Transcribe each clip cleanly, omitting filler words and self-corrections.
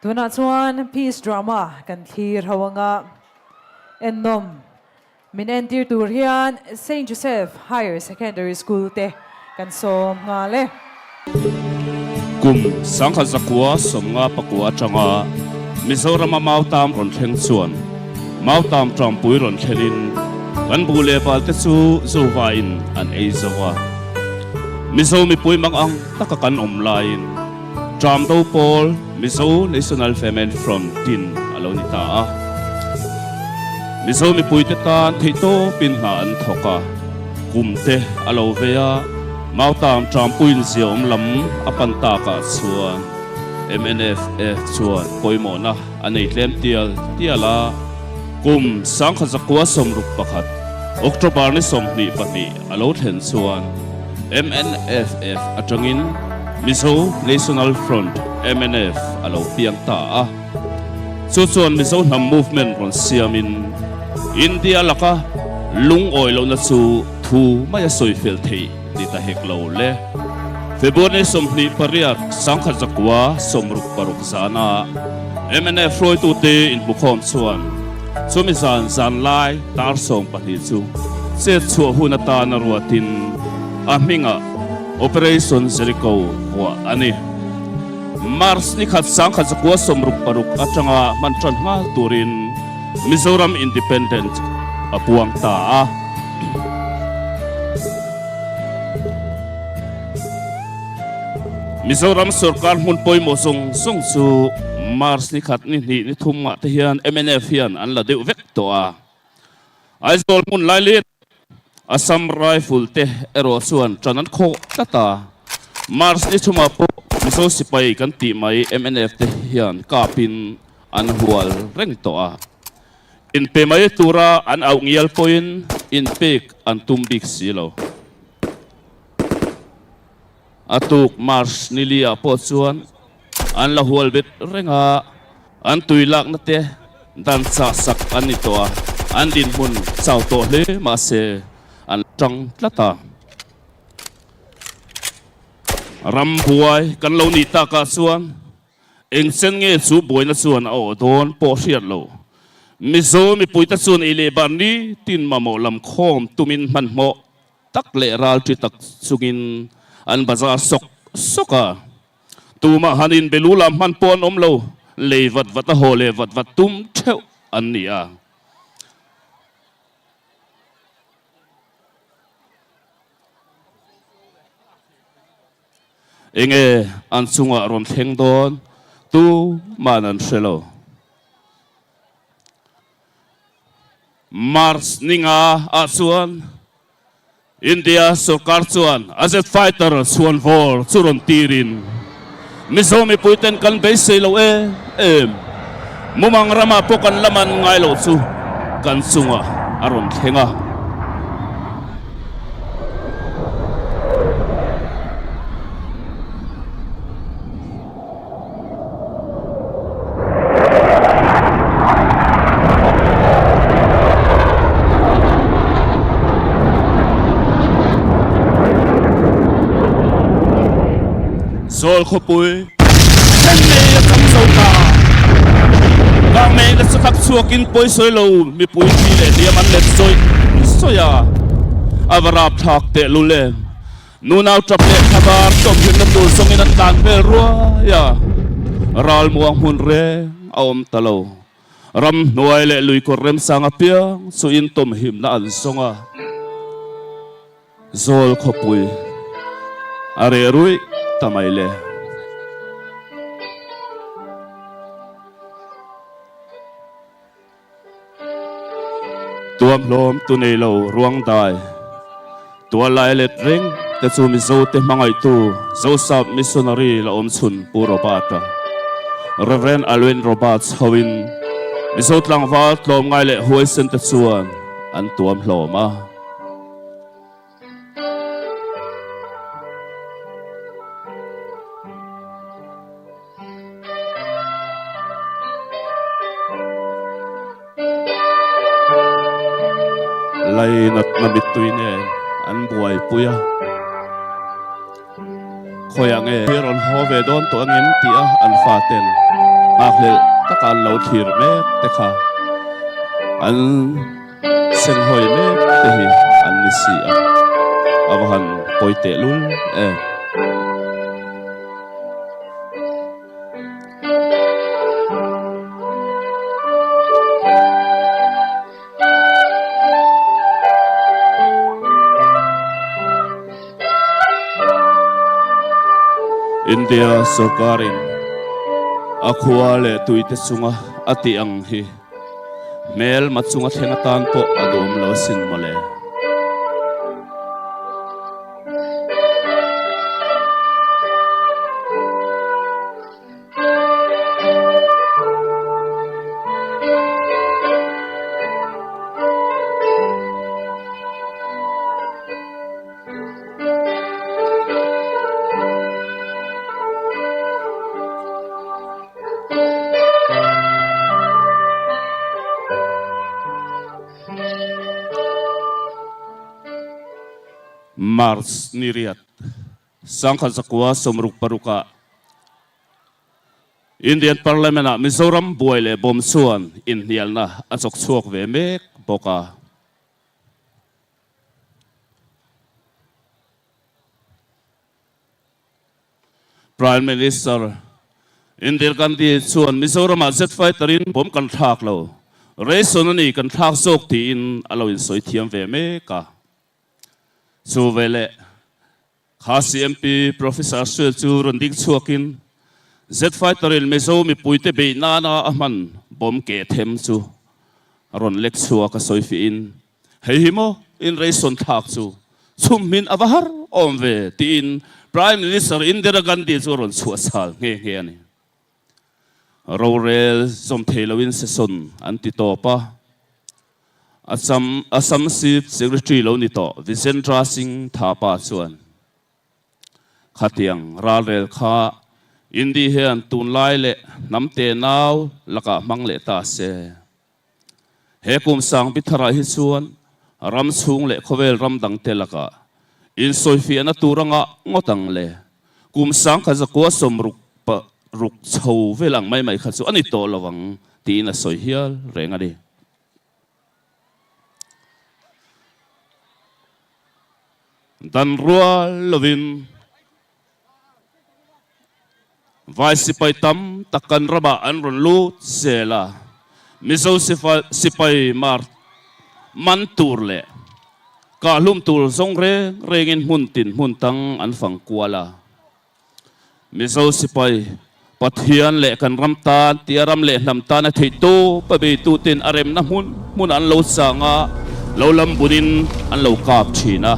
Tunah chuan Peace Drama kan thlir ho anga ennawm min entir tur hian Saint Joseph Higher Secondary School te kan sawm nghal e. Kum 1959 atanga Mizorama Mautam rawn thleng chuan Mautam Tampui rawn thlenin kan bu leh bal te chu Zovain an ei zo a. Mizo mipui mang ang taka kan awm laiin Tram do pawl Mizo National Famine Front tin a lo ni ta a. Mizo mipuite tan theihtawpin hna an thawk a, kum te a lo vei a, Mautam Trampuiin ziaawm lam a pan takah chuan MNFF chuan pawimawhna a nei tlem tial tial a, kum 1961 October ni 22 a lo thlen chuan MNFF atangin Mizo National Front, mnf, a lo piang ta a. Chu chuan Mizo hnam movement rawn siamin India laka lungawi lohna chu thu mai a sawi fel theih ni ta hek lo le. February 28, 1966 zana mnf hruaitute inhmukhawm chuan chumi zan zanlai tar 12 chu chet chhuah hun atana ruatin a hmingah Operation Jericho vuah a ni. March ni khat 1966 atanga hman tan nghal turin Mizoram Independent a puang ta a. Mizoram sorkar hmun pawimawh zawng zawng chu March ni khat ni hnih ni thum ah te hian mnf hian an la deuh vek tawh a. Aizawl hmun laili Assam Rifle te erawh chuan ṭan an khawh tlat a. March ni chhumah pawh Mizo sipai kan tih mai mnf te hian kapin an hual reng tawh a. Inpe mai tura an auh ngial pawhin inpek an tum bik si lo. A tuk March ni li ah pawh chuan an la hual bet reng a, an tui lakna te dan chah sak an ni tawh a, an dinhmun chau tawh hle mahse an la tang tlat a. Ram buai kan lo nih takah chuan Eng chen nge chu buaina chuan a awh dawn pawh hriat lo. Mizo mipuite chuan ei leh bar ni tin mamawh lam khawm tumin hmanhmawh tak leh ralṭi tak chungin an bazar sawk sawk a. Tumah han inbe lu lam hman pawh an awm lo, lei vat vat a haw leh vat vat tum ṭheuh an ni a. Enge an chungah rawn thleng dawn tuman an hre lo. March ni nga ah chuan India sorkar chuan a jet fighter chhuan vawr chu rawn tirin Mizo mipuiten kan beisei lo em em, mumang ramah pawh kan la man ngai loh chu kan chungah a rawn thleng a. Zawl khawpui then nei a chang zo ta. Kang nei nasa tak chhuakin pawisawi lo mipui thi leh hliam an let sawi sawi a, a va rap thlak teh lul em. Nunau tap leh thlabar chawmhlimna tur zawngin an tlan vel ruai a, ral muang hmun reng a awm ta lo. Ramhnuai leh luikawr remsang apiang chu intawmhimna an zawng a. Zawl khawpui a reh ruih ta mai le. Tuamhlawm tu nei lo ruang dai tual lai let reng te chu Mizo te hmangaihtu Zosap Missionary la awm chhun Pu Robert-a, Rev. Alwyn Roberts hoin Mizo tlangval tlawmngai leh huaisen te chuan an tuamhlawm a. Lainatna mittui nen an buaipui a, khawiah nge hi rawn haw ve dawn tawh angem tih a an faten Nghakhlelh taka an lo thlir mek te kha an senghawi mek te hi an ni si a, a va han pawi tehlul em. India sorkarin a khua leh tuite chunga a tih ang hi hmelma chunga thleng atan pawh a duhawm lo asin mawle. March ni riat sangkhat zakua 66 ah Indian Parliament ah Mizoram buai leh bawm chuan inhnialna a chawk chhuak ve mek bawk a. Prime Minister Indira Gandhi chuan Mizoramah jet fighter in bomb kan thlak lo, ration a ni kan thlak zawk tiin a lo insawi thiam ve mek a. Chu veleh kha CMP Professor Suel chu rawn ding chhuakin Jet fighter in Mizo mipuite beih nana a hman bomb keh them chu a rawn lek chhuak a sawi fihin, Hei hi maw in ration thlak chu chhum hmin a va har awm ve tiin Prime Minister Indira Gandhi chu a rawn chhuah chhal nghe nghe a ni. Rorel zawm thei loin session an ti tawp a, Assam Assam Chief Secretary lo ni tawh Vijendra Singh Thapa chuan khatiang ralrel kha Indi hian tunlai leh hnam tenau lakah hmang leh ta se. He kum sang bitharah hi chuan ram chhung leh khawvel ram dangte lakah insawifiahna tur anga ngawt ang le. Kum 1960 chho vel ang mai mai kha chu a ni tawh lo ang tiin a sawi hial reng a ni. Dan rual lovin Vai sipai tam tak kan ramah an rawn lut zel a, Mizo sipai mar man tur leh kahhlum tur zawng reng rengin hmun tin hmun tang an fang kual a. Mizo sipai Pathian leh kan ram tan tia ram leh hnam tan a theih tawp a beitute'n a remna hmun hmun an lo chang a, lo lam bunin an lo kap thin a.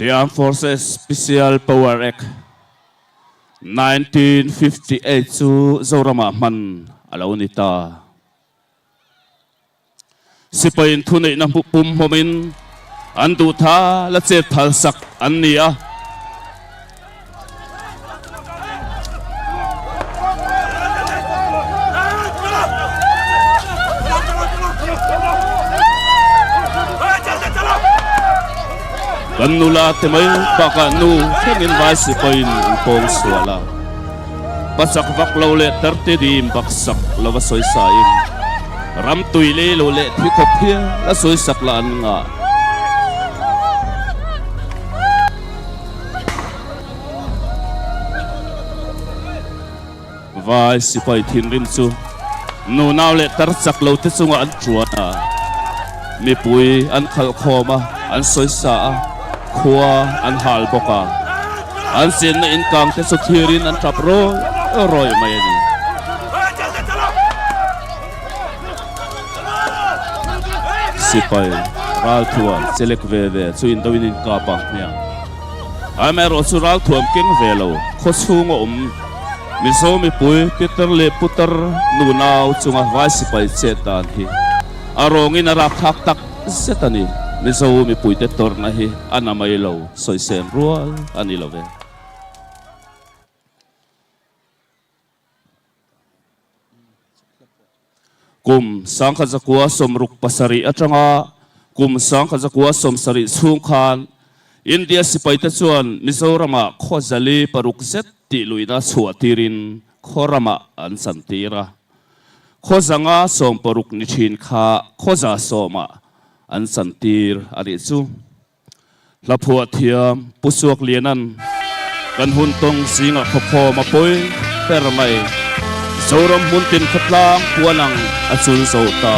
The Armed Forces Special Power Act, 1958 chu Zoramah hman a lo ni ta. Sipaiin thuneihna pum hmawmin an duh tha la chet phal sak an ni a. Kan nula te mai bakah nu thlengin vai sipain an pawng sual a, pachak vak lo leh tarte dim baksak lova sawi sain. Ram tui lei lo leh thi khawp hial a sawisak lah an ngah. Vai sipai thinrim chu nunau leh tar chak lo te chungah an tuan a, mipui an khalh khawm a, an sawisa a, khua an hal bawk a, an chenna inkang te chu thlirin an tap rawi rawi mai a ni. Sipai ralthuam chelek ve ve chu indo in inkap ang hmiang. Amaherawhchu ralthuam keng ve lo khawchhung a awm Mizo mipui Peter leh Putar nunau chunga vai sipai chet dan hi a rawngin a rapthlak tak zet a ni. Mizo mipuite tawrhna hi a na mai lo, sawisem rual a ni lo ve. Kum 1967 atanga kum 1970 chhung khan India sipaite chuan Mizoramah khaw zali paruk zet tih luihna chhuah tirin khaw ramah an chantir a. Khaw zanga sawmparuk ni thin kha khaw za sawmah an chantir a nih chu. Hla phuah thiam Pu Suak Lianan kan hun tawng zingah khawkhawm a pawi ber mai. Zoram hmun tin khawtlang puan ang a chul zo ta.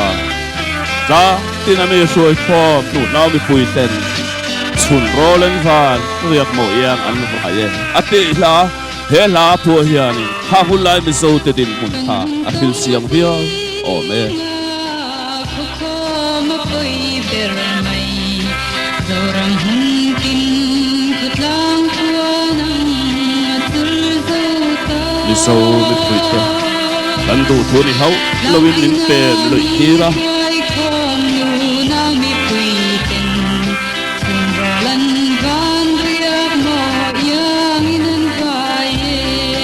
Tlang tin a mi hruai khawm hnuhnau mipui ten chhun rawl an van riak maw iang an vai e a tih hla. He hla a phuah hianin kha hun lai Mizo te dinhmun kha a hril siang viau awm e. Mizo mipuite kan duh thu ni hauh loin min pem luih tir a.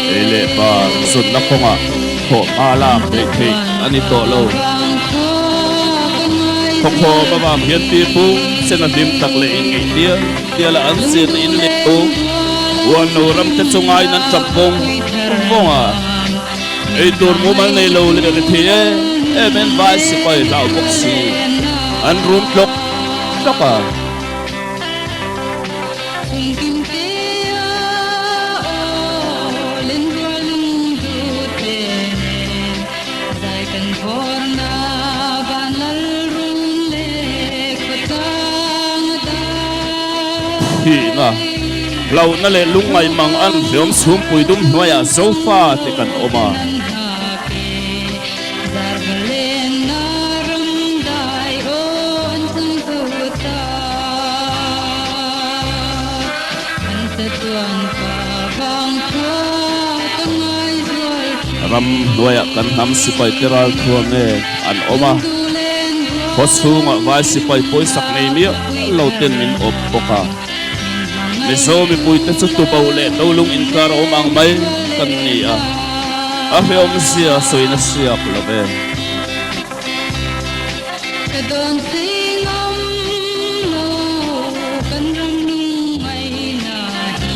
Ei leh bar zunna kawngah thawh hma lak theih theih a ni tawh lo. Khawkhawm avang hian pi pu sen a hlim tak leh inngeih tial tial a an chenna in leh lo. Huanlo ram te chu ngaiin an tap vawng vawng a. Ei tur mumal nei lo leh ri thei em em in vai sipai hlau bawk si an rum tlawk tlawk a. Thihna, hlauhna leh lungngaih mang an hreawm chhungpui dum hnuaiah Zofa te kan awm a. Ram hnuaiah kan hnam sipai te ralthuam nge an awm a, khaw chhungah vai sipai pawisak nei miah lo ten min awp bawk a. Mizo mipuite chu tubo leh tolung inkar awm ang mai kan ni a, a hrehawm zia sawina siak lo ve. Ka dawn sei ngam lo kan ram lungngaihna hi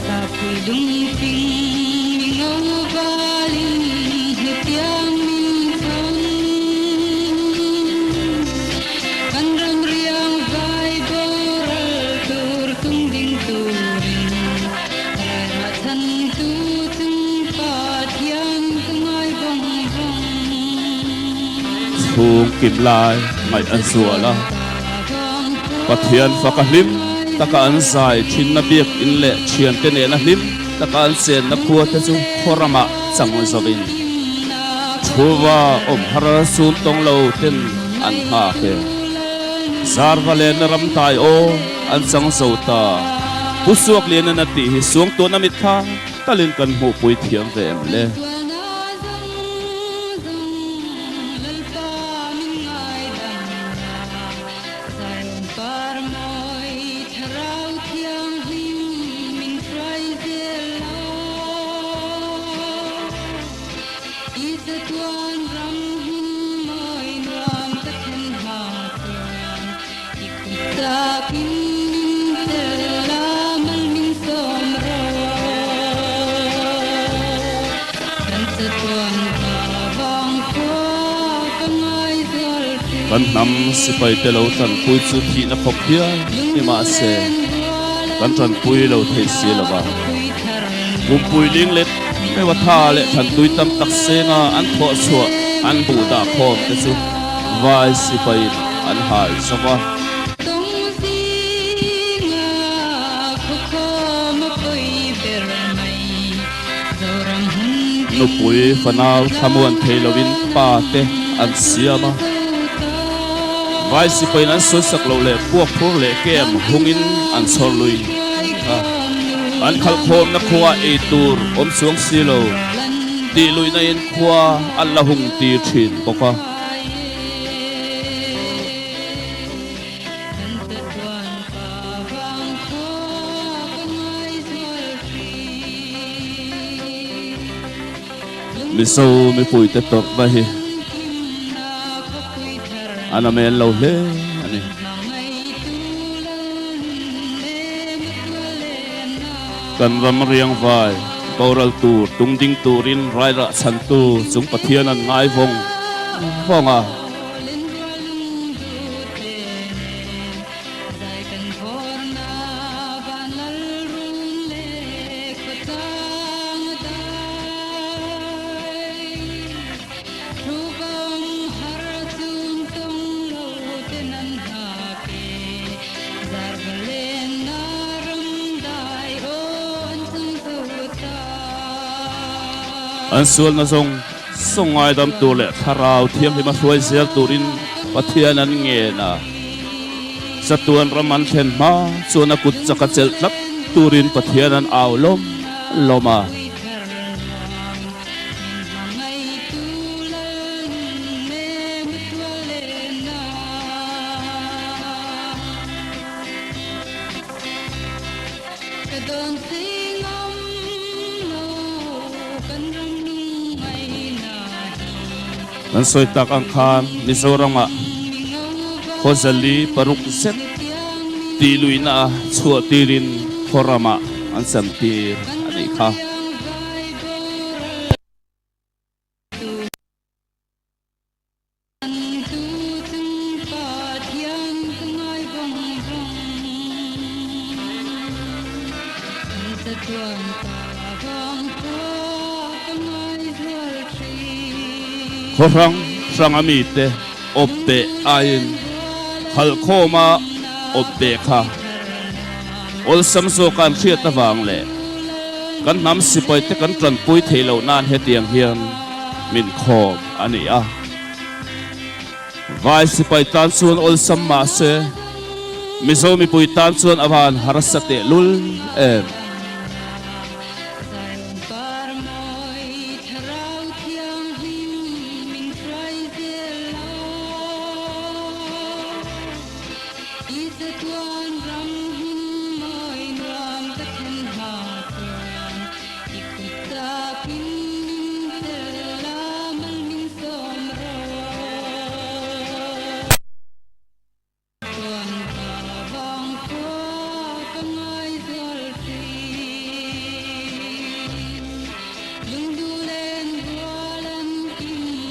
Sapui lungfing mi ngo valin hnutiang min chhawn Kan ram riang vai boral tur tung ding turin Rairah chhan tu chung Pathian ka ngai vawng vawng. Chhung kim lai ngaih an zual a, Pathian faka hlim taka an zai thinna biakinn leh thiante nena hlim taka an chenna khua te chu khaw ramah chang zovin thuva awm har sun tawng lo ten an nghak e. Zarva lenna ram tai aw an chang zo ta. Pu Suaklianan a tih hi suangtuahna mitthla talin kan hmuhpui thiam ve em le? Kan hnam sipaite lo tanpui chu thihna khawp hial ni mahse, kan tanpui lo thei si lo va. Kumpui ling let meuha tha leh thantui tam tak senga an thawh chhuah an buh dah khawm te chu vai sipaiin an hal zo va. Nupui fanau thlamuan thei loin pa te an siam a, vai sipaiin an sawisak loh leh puak phur leh kem hungin an chhawr lui a, an khalhkhawmna khua ei tur awm chuang si lo tih luihna in khua an la hung tir thin bawk a. Mizo mipuite tawrhna hi a namen lo hle a ni. Kan ram riangvai boral tur tung ding turin rairah chhantu chung Pathian an ngai vawng vawng a. An sualna zawng zawng ngaidam tur leh Thlarau Thianghlima hruai zel turin Pathian an ngen a. Chatuan ram an thlen hma chuan a kut chak a chelh tlat turin Pathian an au lawm lawm a. Kan sawi tak ang khan Mizoramah khawzali paruk zet tih luihna a chhuah tirin khawramah an chantir a nih kha. Khaw hrang hranga mite awp beh aiin khalhkhawma awp beh kha awlsam zawka an hriat avang leh kan hnam sipaite kan tanpui theih loh nan hetiang hian min khawm a ni a. Vai sipai tan chuan awlsam mah se, Mizo mipui tan chuan a van harsa tehlul em.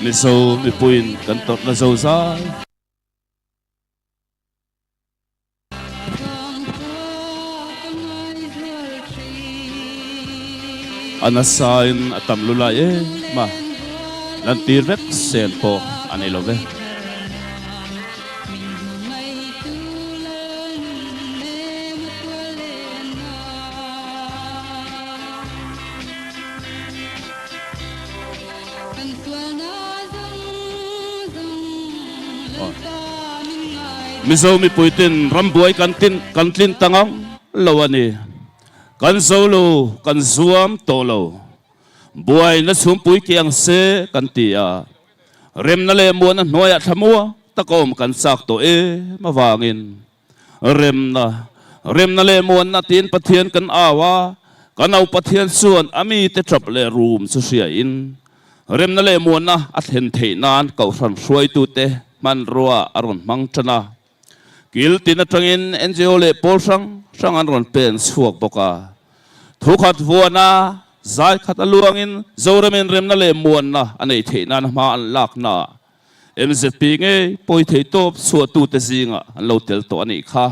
Mizo mipuiin kan tawrhna zozai. A nasain a tam lu lai em a, lantir vek sen pawh a nei lo ve. Mizo mipuitin rambuai kan tin kan tlin ta ngang lo a ni. Kan zo lo, kan zuam tawh lo. Buaina chhumpui kiang se kan ti a. Remna leh muana hnuaiah thlamua tak a awm kan chak tawh em avangin Remna, remna leh muanna tiin Pathian kan au a, kan au Pathian chuan a mite tap leh rum chu hriain remna leh muanna a thlen theih nan Kohhran hruaitute hmanrua a rawn hmang tan a. Kil tin atangin NGO leh pawl hrang hrang an rawn pen chhuak bawk a. Thu khat vuana zai khat a luangin Zoramin remna leh muanna a neih theih nan hma an lakna. MZP ngei pawi thei tawp chhuahtute zingah an lo tel tawh a nih kha.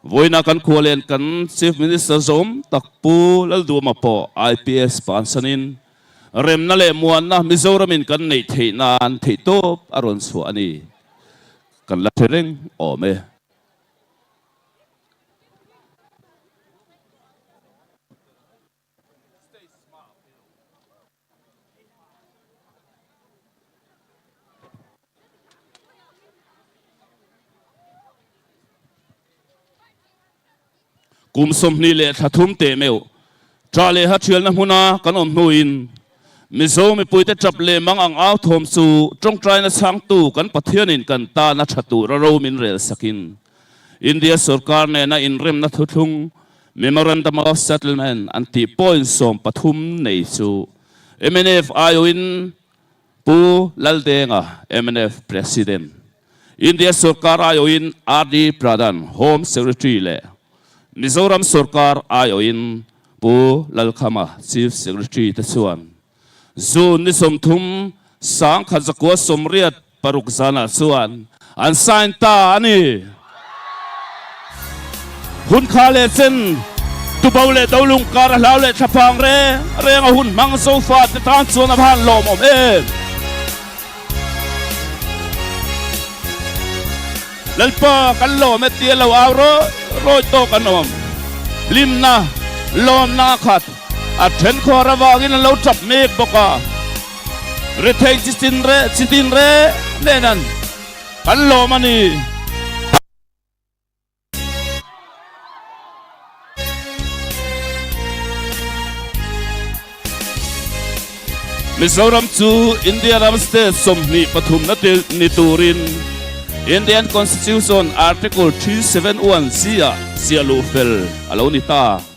Vawiina kan khua len kan Chief Minister zawm tak Pu Lalduama pawh IPS pansanin remna leh muanna Mizoramin kan neih theih nan theihtawp a rawn chhuah a ni. Kan la hre reng awm e. Kum 20 leh thla thum teh meuh ṭah leh ha ṭhialna hmuna kan awm hnuin Mizo mipuite ṭap leh mang ang au thawm chu ṭawngṭaina chhangtu kan Pathianin kan tana ṭha tura ro min rel sakin India sorkar nena inremna thuthlung Memorandum of Settlement an tih point 13 nei chu mnf aiawhin Pu Laldenga, mnf President, India sorkar aiawhin RD Pradhan, Home Secretary leh Mizoram sorkar aiawhin Pu Lalkhama, Chief Secretary te chuan June ni 30 1986 zanah chuan an sign ta a ni. Hun kha leh chen tubo leh dolung kar a hlau leh thlaphang reng reng a hun hmang sofa te tan chuan a van lawmawm em. Lalpa kan lawm e tia lo au rawi rawi tawk an awm. Hlimna, lawmna a khat. A then khuar avangin an lo tap mek bawk a. Rethei chitin re chitin re nen an kan lawm a ni. Mizoram chu India ram state 23 na ni turin Indian Constitution Article 371 C ah ziah luh fel a lo ni ta.